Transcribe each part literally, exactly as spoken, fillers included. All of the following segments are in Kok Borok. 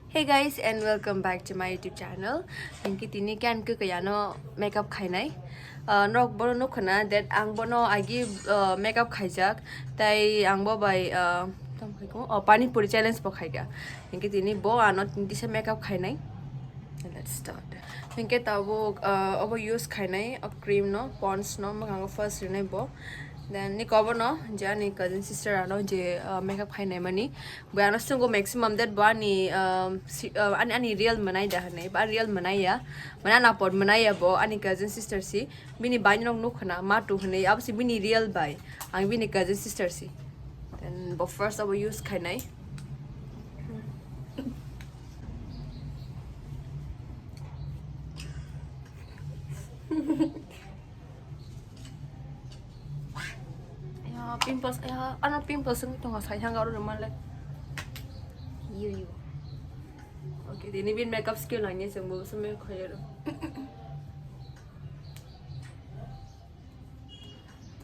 Hey guys, and welcome back to my YouTube channel. Hinkhe tini khe ang kaya no makeup khainai. Ah, norok bono nukha na that ang bono agi, ah, makeup khaijak. Tai ang bo bai, ah, tamo khai kho? Oh, pani puri challenge bo khaikha. Hinkhe tini bo ano tini tisa makeup khainai. Let's start. Hinkhe tabuk, ah, obo use khainai, o cream no, Pond's no, mwkhango first rinai bo. Then niko obo no, je ani cousin sister ano je, ah, makeup khainai mani. Bo ano swnggo maximum that bo ani, um, si, uh, ani, ani real mwnai da hwnwi, ba real mwnai ya. Mane ano apor mwnai ya bo, ani cousin sister si. Bini bai no nukha na, Matu hwnwi, abo si bini real bai. Ang bini cousin sister si. Then bo first abo use khainai. Ya, pimples, ya, ano pimples wngwi tongo, sai hang aro rwmale. Yu, yu. Okay, dini bin makeup skill nangni chwngbo se makeup khaiyaro.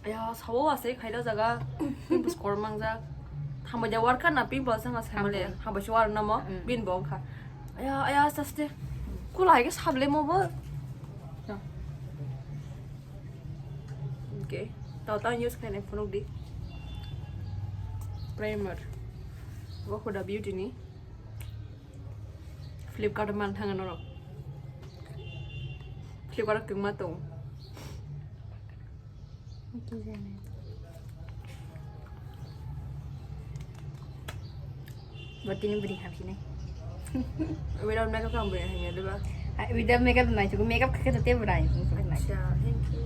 Ya, sawo asai khaida jaga, pimples kor mangjak. Thambai ja worker na pimples wngkha saimale, Thambai. Hambai se war namo, Mm. Bin bo wngkha. Ya, ya, aste aste. Kula hai khe sable mo bo. Ya. Okay. Tao tao use khainai phunuk di. Primer. Bo Huda Beauty ni. Flipkart o man thanga norok. Flipkart o kwbangma tongo. Bo tini bwrwi hamsinai. Without makeup khe ang bwrwi hamya diba? Ah, without makeup nai sugo, makeup khe te bwrwi hamsinai. Acha, thank you.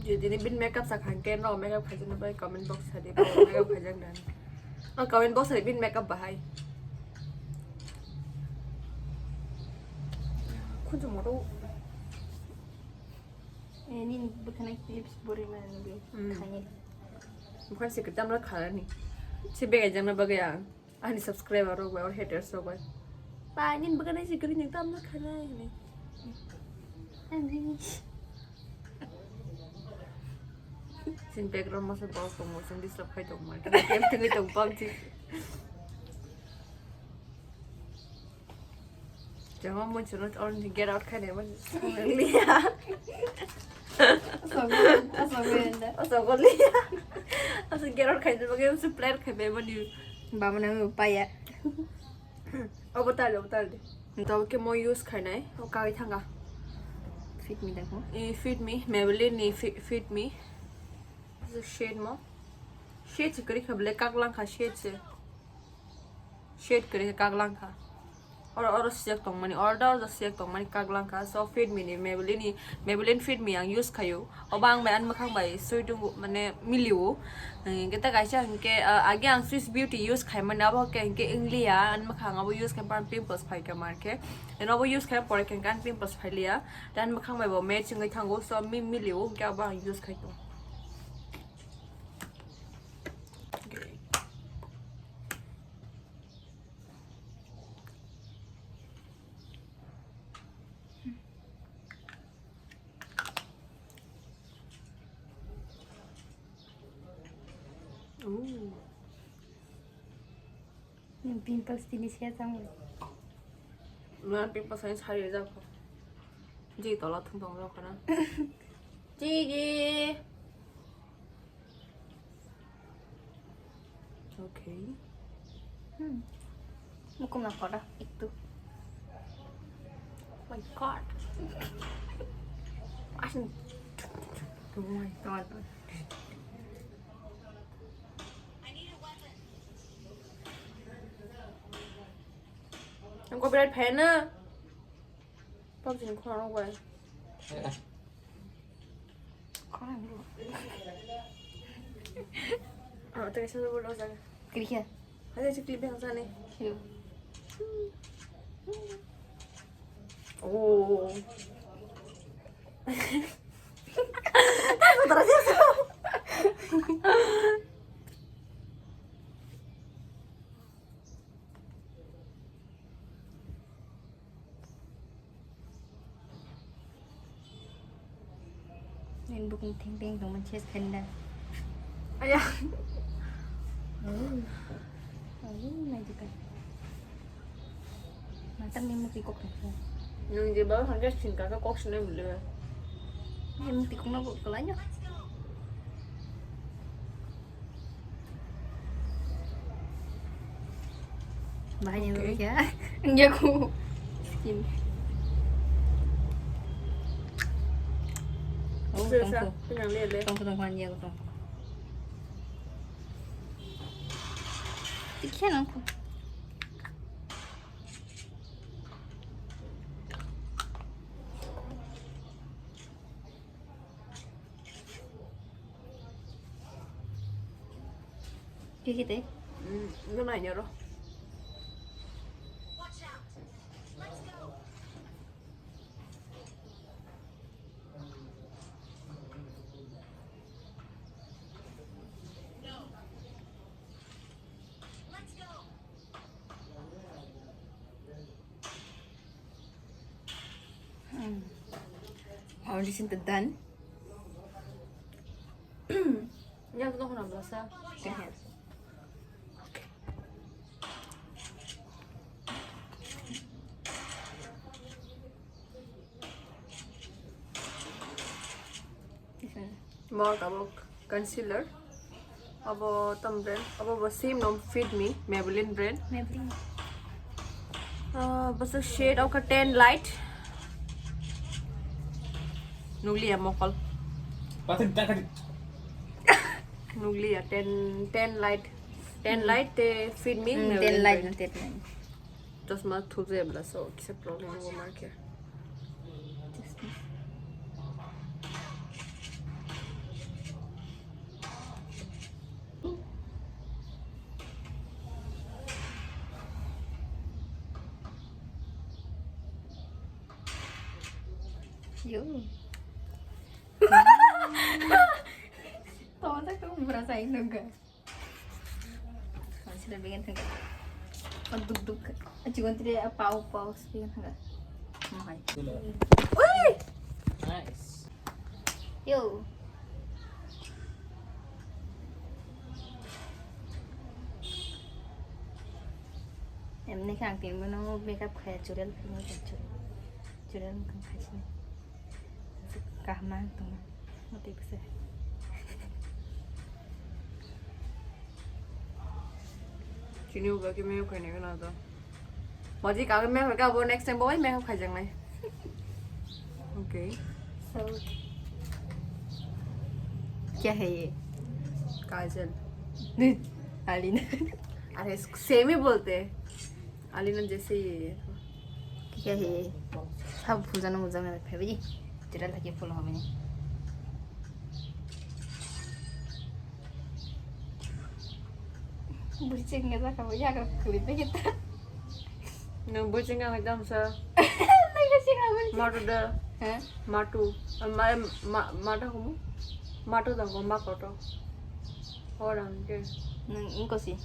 Jodi ni bin makeup sa khan ke no makeup khaijak na bai comment box sa di, makeup khaijak na. Oh, comment box sa di bin makeup bahai. Khunju moto. Eh, nini bwkhanai clips bwrwi mani nugwi Hmm. Khainai. Bukan secret tamra kharani. Se begai jamna bagwi ang. Ani subscriber rok bai, or haters rok bai. Ba, nini bwkhanai se kwrwi nang tamna khanai hwnwi. Ani. Sin background masa bok tongo, sin disturb khai tongma. Game tengwi tong PUBG. Jama muncul already get out khainai man liya. Asok, asok, asok liya. Asok get out khainai bagwi asok plan khai bai mani. Baba nang paya. Obo tal, obo tal de. To ke mo use khainai, o kai thanga. Fit me dakho. E Fit Me, Maybelline ni Fi-, Fit Me. Shade mo. Shade se kwrwi kha bwle kak langkha shade se. Shade kwrwi kha kak langkha. Oro, oro sijak tongmani, oro da oro sijak tongmani kak langkha. So Fit Me ni Maybelline ni, Maybelline Fit Me ang use khaio. Obo ang bai ani mwkhang bai sui tongo, mane milio. Hinkhe ta kaisa hinkhe, ah, age ang Swiss Beauty use khaimani, abo khe hinkhe wngliya, ani mwkhang abo use khai pan pimples phaikha mankhe. Then obo use khai pore khe hinkhe ani pimples phailiya. Then mwkhang bai bo match wngwi thango, so mi-, milio hinkhe abo ang use khai tongo. Ooh. Pimples tini se tang. Nang pimples ani sari jak. Ji tola thung tong jak na. Ji ji. Okay. Hmm. Mukum na koda itu. Oh my God. Asin. Come on, come on. Ang copyright phaina. Pag jin khorang bai. Khorang ro. Ah, teka sa bol jaga. Kiri kya? Ada si clip yang sana. Yo. Oh. Aku terasa. Nini bukung theng theng tongmani ses khaina. Aya. Oh. Oh, naidi ka. Matang ni mukti kok ni. Nung je ba hanja singka ka kok sinai muli ba. Ni mukti kok na kok kalanya. Bahaya. Okay. Ya. Enggak ku. Skin. Oh, bisa, tongko. Kenyang lele. Tongko, tongko, anjir, tongko. Tikhe nangko. Tikhe te? Hmm, no nanya ro. Hmm. Foundation to done. Yang tu kena berasa. Kena. Mo tabuk concealer. Abo tam brand. Abo bo same nom Fit Me, Maybelline brand. Maybelline. Ah, basa shade of a tan light. Nukliya mokol. Pathak dakadi. Nukliya tan, tan light. Tan light te Fit Me, hmm, Maybelline tan light, brand. Tan light. Chosma thukjai bwla so kisa problem wngo mankhe. Yo. Tawada kau merasa ini enggak? Sila bikin tengah. Oh, duk duk. Aji gonti de pau pau bikin tengah. Mahai. Wih! Nice. Yo. Em, ni kang tin mano makeup khaya churel phimo churel. Churel mukang khasini. Kaham ang tongma. Mati bwsa. Chini uba khe makeup khainai kheno to. Mati kagwi makeup kha abo next time bo bai makeup khaijaknai. Okay. So, क्या है ये? काजल। आलिना। अरे, इसको सेम ही बोलते हैं। आलिना जैसे ही है ये। क्या है ये? सब फूल जाना मुझे मेरा फेवरेट। तेरा लगे फूल हो मैंने। Bucing nggak saka, ya kalau kulit kita. Nang bucing nggak hitam sa. Nang bucing apa sih? Matu da. Hah? Matu. Ma, ma, mata kamu? Matu dong, kau mak kotor. Orang ke. Nang ingko sih.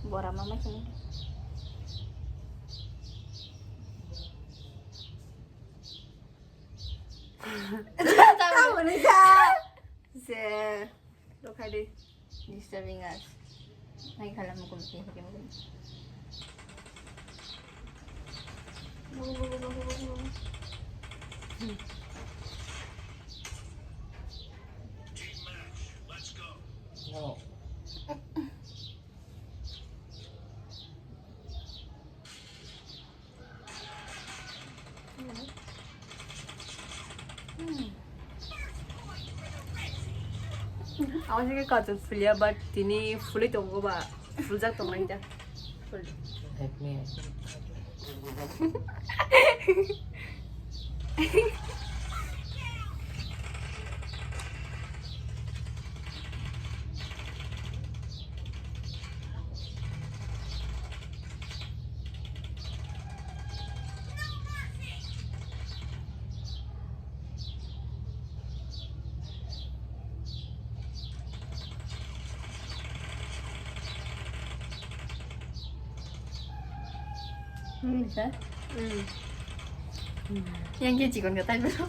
Bora mama sini. Tamo ni sa. Se. Lo khai di. Disturbing us. Hai khala mukum ti, mukum. No. Amo se khe kochok fulia, but tini fului tongo ba, fuljak tongnai da. Let me. Nini sa? Hmm. Yang ke chikon ka tai bro.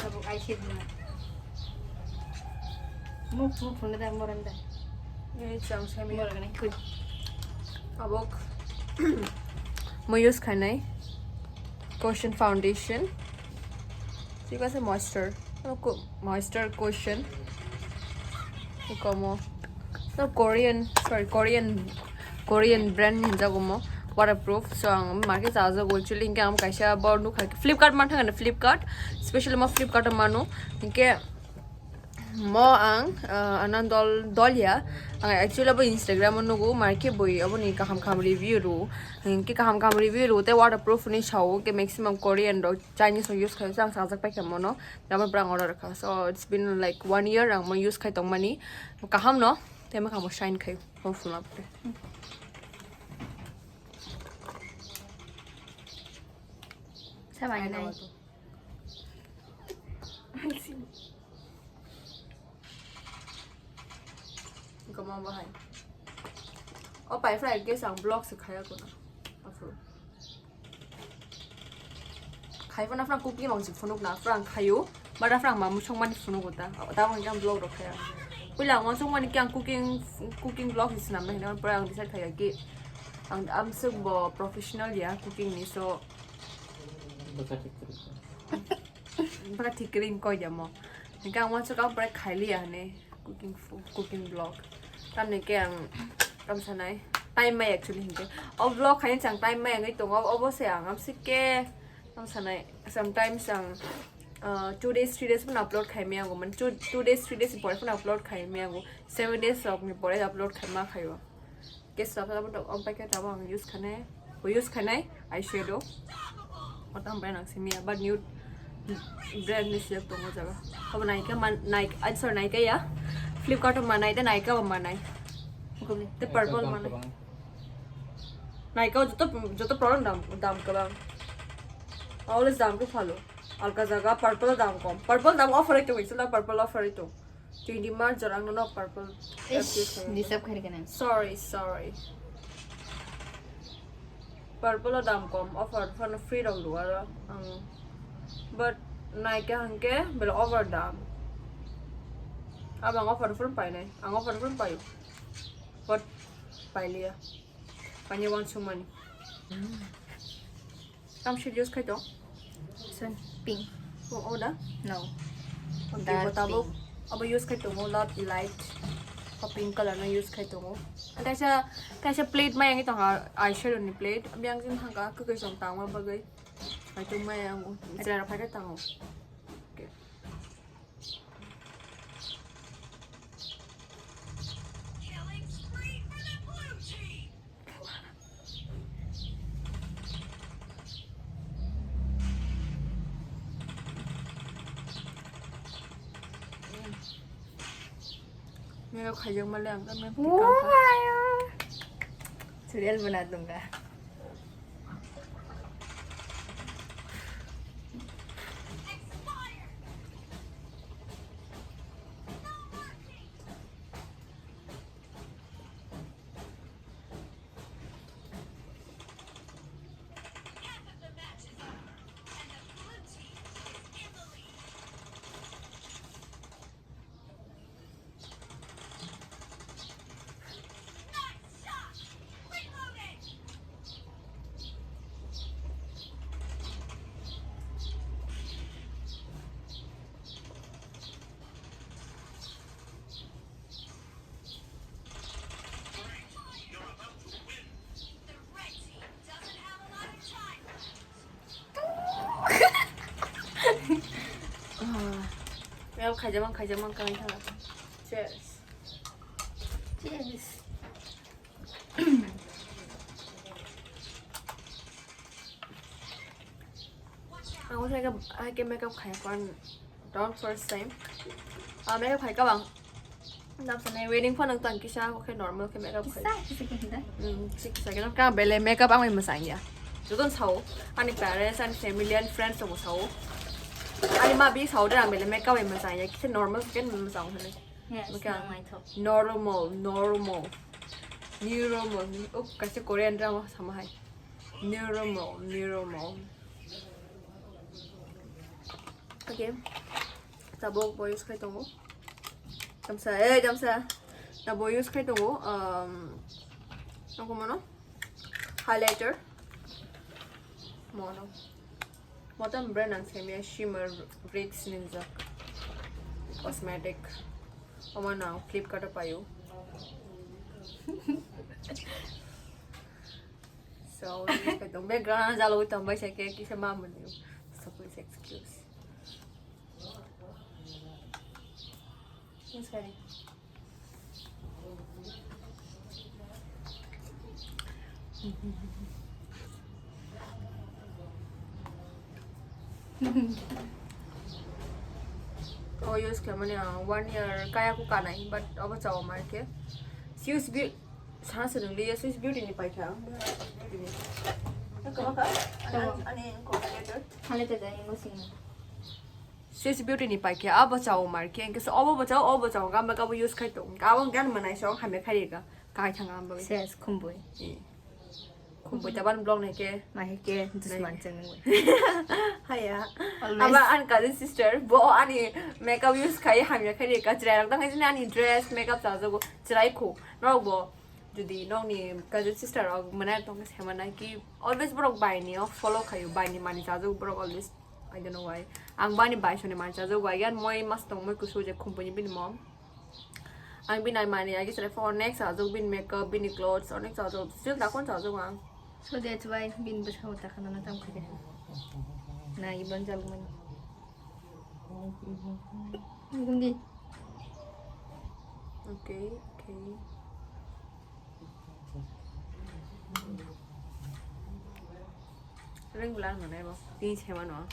Tabuk ai se dina. Muk muk phone da moran da. Ni chang semi. Moran kut. Tabuk. Mo use khainai. Cushion foundation. Thik ase moisture. Moisture cushion. Komo. No, Korean, sorry, Korean, Korean brand ni hinjago mo. Waterproof. So ang market chajago actually, hinkhe ang kaisa bo nukha Flipkart man thangani Flipkart. Specially mo Flipkart o manu. Hinkhe mo ang, uh, anandol dolia. Ang actually abo Instagram o nugo market boi aboni kaham kaham review ru. Hinkhe kaham kaham review ru te waterproof ni sao ke maximum Korean rok Chinese rok use khayo, so ang sajak paikha mono. Abo brang order kha. So it's been like one year ang mo use khai tongmani. Kaham no, tei ma kamo shine khai. Hopeful up. Sabai nai. Gama bahai. O pai fry ke sang vlog se khaya ko na. Aso. Khai phano phrang cooking rok se phunuk na phrang khayo. Mada phrang ma musong mani phunuk ta. Ta mo yang vlog rok khaya. Puila ang musong mani kyang cooking, cooking vlog se nam na hina pura ang decide khaya ki. Ang am se bo professional ya cooking ni, so. Baka thik kring ko ya mo. Hinkhe ang wansuk ang pore khailiya hwnwi cooking fu-, cooking vlog. Tamni khe ang kam sanai time maya actually hinkhe. O vlog khaina chang time maya wngwi tongo, obo se ang amsik khe kam sanai. Sometimes ang, uh, two days, three days phano upload khai maya wngwi mano. Two, two days, three days ni pore phano upload khai maya wngwi. Seven days rokni pore upload khai ma khaio. Case rok abo tok, o packet abo ang use khainai, bo use khainai eyeshadow. O tamo brand ang simi ya, but nude brand ni siyok tongo jaga. Abo Nykaa man, Nykaa, ah, sorry, Nykaa ya. Flipkart o manai, te Nykaa o manai. Te purple o manai. Nykaa o joto, joto product dam, dam kwbang. Always dam kwphalo. Alka jaga purple dam kom. Purple dam offer ito, isla purple offer ito. Twenty March jora ang no purple. Ish, purchase khayo. Disap khair kena. Sorry, sorry. Purple o dam kom, offer phano free rok lu aro ang. But Nykaa hangke bel over dam. Abang offer phano painai, ang offer phano paio. But pailiya. Paini wansukmani. Kam shade use khai tong? Sun pink. O, o da? No. Okay, dark bo tabuk pink. Abo use khai tongo, lot light. O pink color no use khai tongo. Kaisa, kaisa plate mai yangi tongo, eyeshadow ni plate. Abi ang jin hangka, kwkwi song tangma bagwi. Ai tong mai yango. Chera phai tango. Okay. Mega khajak male ang kan. Serial bana dunga. Mel khaijamang, khaijamang, khaijamang. Cheers. Cheers. Ang usaha ke, hai ke makeup khai kon. Don't first time. Ah, makeup khai kabang. Nap sana wedding phone ang tang kisa, okay, normal ke makeup khai. Kisa, kisa ke hinda. Hmm, kisa, kisa ke ka bele makeup ang masang ya. Joton sao, ani parents, ani family, ani friends ang sao. Ani ma bi sao dan bele makeup ang masang ya. Kisa normal ke masang hane. Yes, okay. Normal, normal. Normal. Oh, kasi Korean drama sama hai. Normal, normal. Okay. Tabuk bo use khai tongo. Tamsa, eh, tamsa. Tabuk use khai tongo. Um, nokho mano? Highlighter. Mono. Motam brand ang semia shimmer bricks ninjak. Cosmetic. Omo nang Flipkart o paio. So, use khai tong. Background jalo tong bai sa ke kisa ma mani. So, please excuse. Yes, Harry. Oh, use khe mani, ah, one year kaya ko kanai, but obo chao mar khe. Use bi sana se nung liya, Swiss Beauty ni paikha. Beauty ni. Kama ka? Ani, ani, ani, ani, Hale te jai ngo sing. Swiss Beauty ni paikhe abo chao mar khe, hwnkhe se obo bo chao, obo chao, gam ba gabo use khai tong. Abo gan manai song hamya khai ga, kai thang am bagwi. Ses, khumbui. Eh. Khumbui taban blog nai ke. Nai ke, dusman chang nai. Haya. Always. Aba an cousin sister, bo ani makeup use khai hamya khai ga, chwrai rok dang ani dress, makeup chajago, chwrai khu. Norok bo, jodi nokni cousin sister rok mwnai tong khe, se mwnai ki, always borok bai ni o follow khaio, bai ni mani chajago borok always. I don't know why. Ang bani bai soni mancha jok bai gan moi mas tong moi kusu je khumpuni bini mom. Ang bini ai mani agi sare for next ajok bini makeup bini clothes onek cha jok still dakon cha jok ang. So that's why bini bwsa uta khana na tam khade. Na iban jal mani. Gundi. Okay, okay. Ring bulan mana bo? Tin sema no.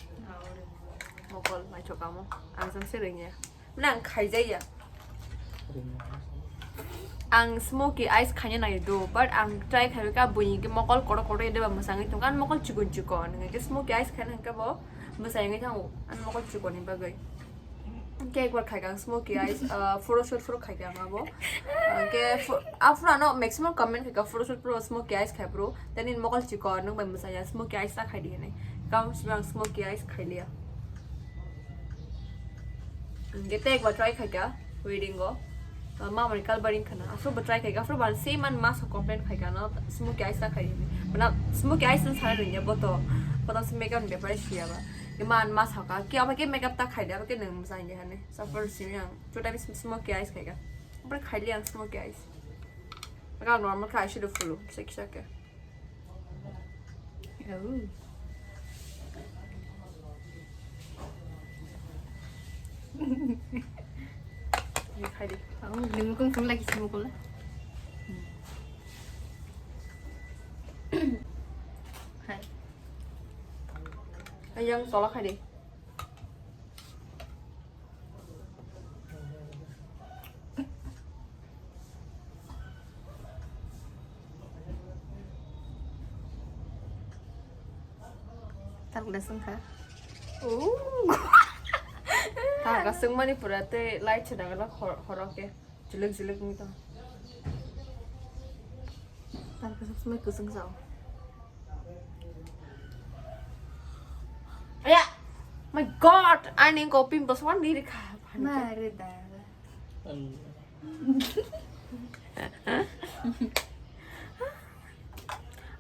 Mokol mai chokamo. Ang sam se ring ya. Nang khai jai ya. Ang smoky eyes khanya nai do, but ang try khai ka buni ke mokol koro koro de ba masang itu kan mokol chikon chikon. Ngai ke smoky eyes khanya ka bo masang ngai thango. An mokol chikon ni bagai. Cake bar khai kang smoky eyes, uh, photoshoot photo khai kang abo. Uh, ke pho-, afra no maximum comment khai ka photoshoot photo smoky eyes khai bro. Then in mokol chikon nung bai masaya smoky eyes ta khai di hinai. Kam sibang smoky eyes khai liya. Ke tek ba try khai ka wedding go. Uh, ma mani kalbaring khana. Afro ba try khai ka, afro ba same man mas complain khai ka no smoky eyes ta khai di hinai. Bana smoky eyes no sana ringya boto. Boto se makeup ni bepare siya ba. Iman ma saka, ki aba ke makeup ta khai da, aba ke nang mosai de hane. Suffer simi ang. Chuta bis smoky eyes khai ka. Aba khai li ang smoky eyes. Aga normal khai shi do fulu. Sek sek. Oh. Khai di. Oh, ni mukung sung lagi smoke la. Hai. Ayang tolak khai di. Taluk da sungkha. Oh. Taluk da sungmani pura tei light se dagala hor-, horoke. Jiluk jiluk wngwi tong. Taluk da sungmai kusung sao. Aya! My God! Ani ko pimples wan diri kha. Mare da.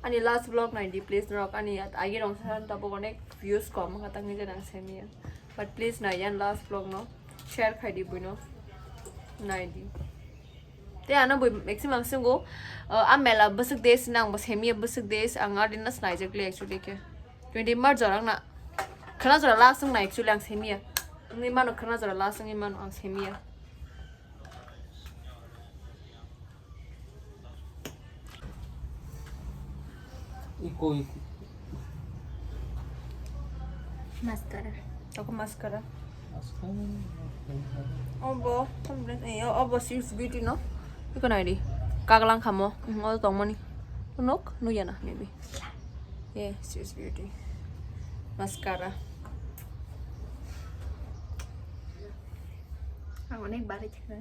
Ani last vlog nai di please norok ani agi rong sa tabuk onek views kom kha tangni je nang semiya but please nai yan last vlog no share khai di buino nai di te ano bui maximum sungo a mela bwswk des nang bo semiya bwswk des ang ari nas nai jak le actually ke twenty mar jorang na khana jora last nai actually ang semiya ni mano khana jora last ni mano ang semiya. Ikoi. Mascara. Ako mascara. Mascara. Obo, eh, obo Swiss Beauty no? Iko nai di. Kaglang khamo. Hmm, o tongmani. Nok, nuyana, maybe. Yeah, Swiss Beauty. Mascara. Ang onek bari thikna.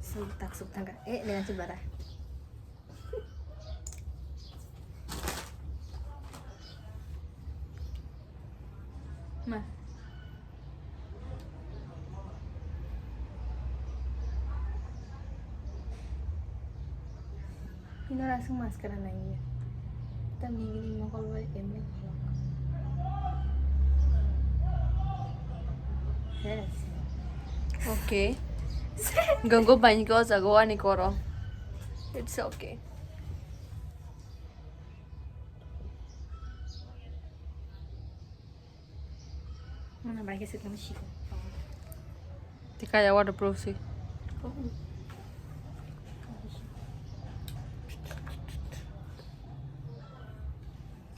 Sum tak suk thangka. Eh, dengan si bara. Ma. Ino rasing mascara nangya. Tamni gini mokol bai emne kholok. Yes. Okay. Ganggo bangko jago ani koro. It's okay. Mana bai khe se tong siko. Tei kaya waterproof si.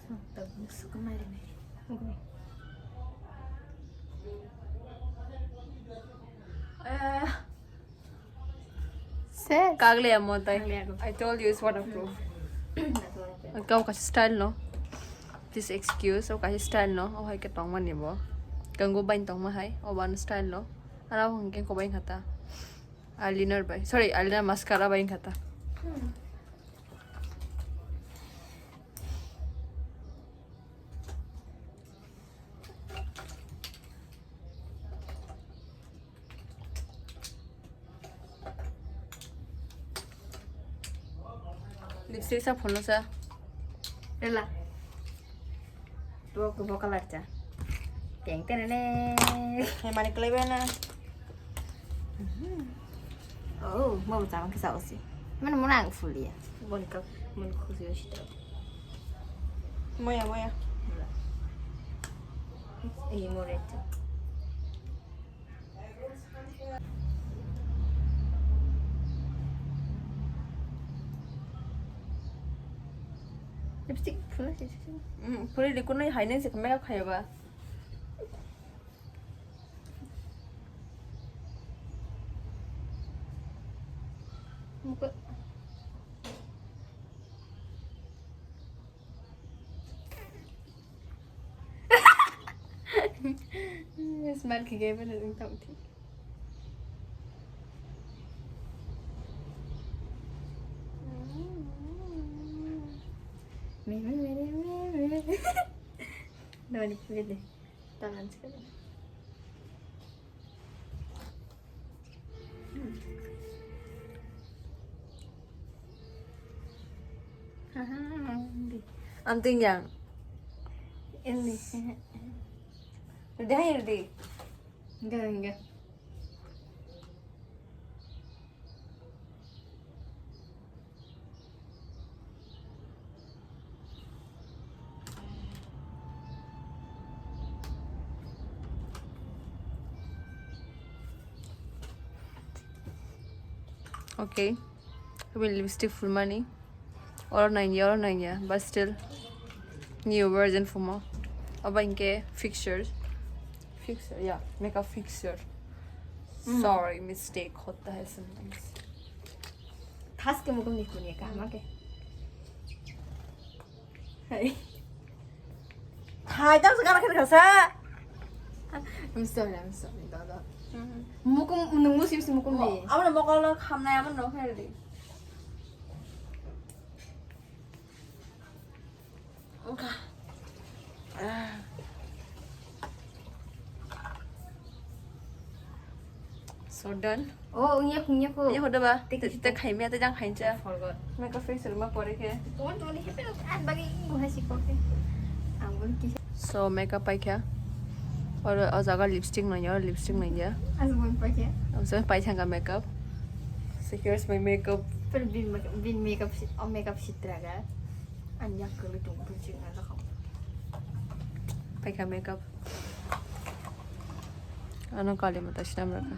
So, tabuk suka mari mari. Okay. Eh. Ses. Kaglia mo tai. Kaglia go. I told you it's waterproof. That's waterproof. Kau kasi style no. This excuse, o kasi style no. O hai ke tong mani bo. Kanggo bain tong ma hai. O ban style no. Ara hong ke ko bain khata. Eyeliner bai. Sorry, eyeliner mascara bain khata. Hmm. Lipstick sa phunuksa. Rela. Tuo kubo colour cha. Teng tenene. Hai mani klai bana. Oh, mo bata ang kisa osi. Mana mona ang fulia. Bon ka, mon khusi osi to. Moya, moya. Ini mo recha. Lipstick phulai se se. Hmm, phulai de kunai hai nang se makeup khaiba. Muka. Smile khe khe bele wng tong thik. Me, me, me, me, me, me. Noni khe bele. Tangan sekali. Haha, di. Anting yang. Ini. Udah ya, di. Enggak, enggak. Okay. Kami lipstick full mani. Oro nangya, oro nangya, but still new version phumo. Obo hinkhe fixture. Fixture, yeah, makeup fixture. Mm. Sorry, mistake hota hai sometimes. Thaske mukum ni kunya kaham ke. Hai. Hai, tang sekarang kena kasa. I'm sorry, I'm sorry, dada. Mhm. Mukum, nung musim si mukum Oh, di. Amo na mokol lo khamnai, amo no khair di. Wngkha. Ah. So done. Oh, wngya, wngya ko. Wngya ko da ba? Tei Te, kisa te khaimya, te jang khaincha. Forgot. Makeup face rwma pore khe. Toni, toni, hepe rok, ah, bagi, ibu hai si pore. Ang bun kisa. So, makeup paikha. Oro, o jaga lipstick nangya, oro lipstick nangya. As bun paikha. Ang so paithangkha makeup. So, here's my makeup. Pero bin makeup, bin makeup si, oh, makeup sitraga. Ang yak kelu tung pun sing na kau. Paikha makeup. Ano kali mata sinam raka.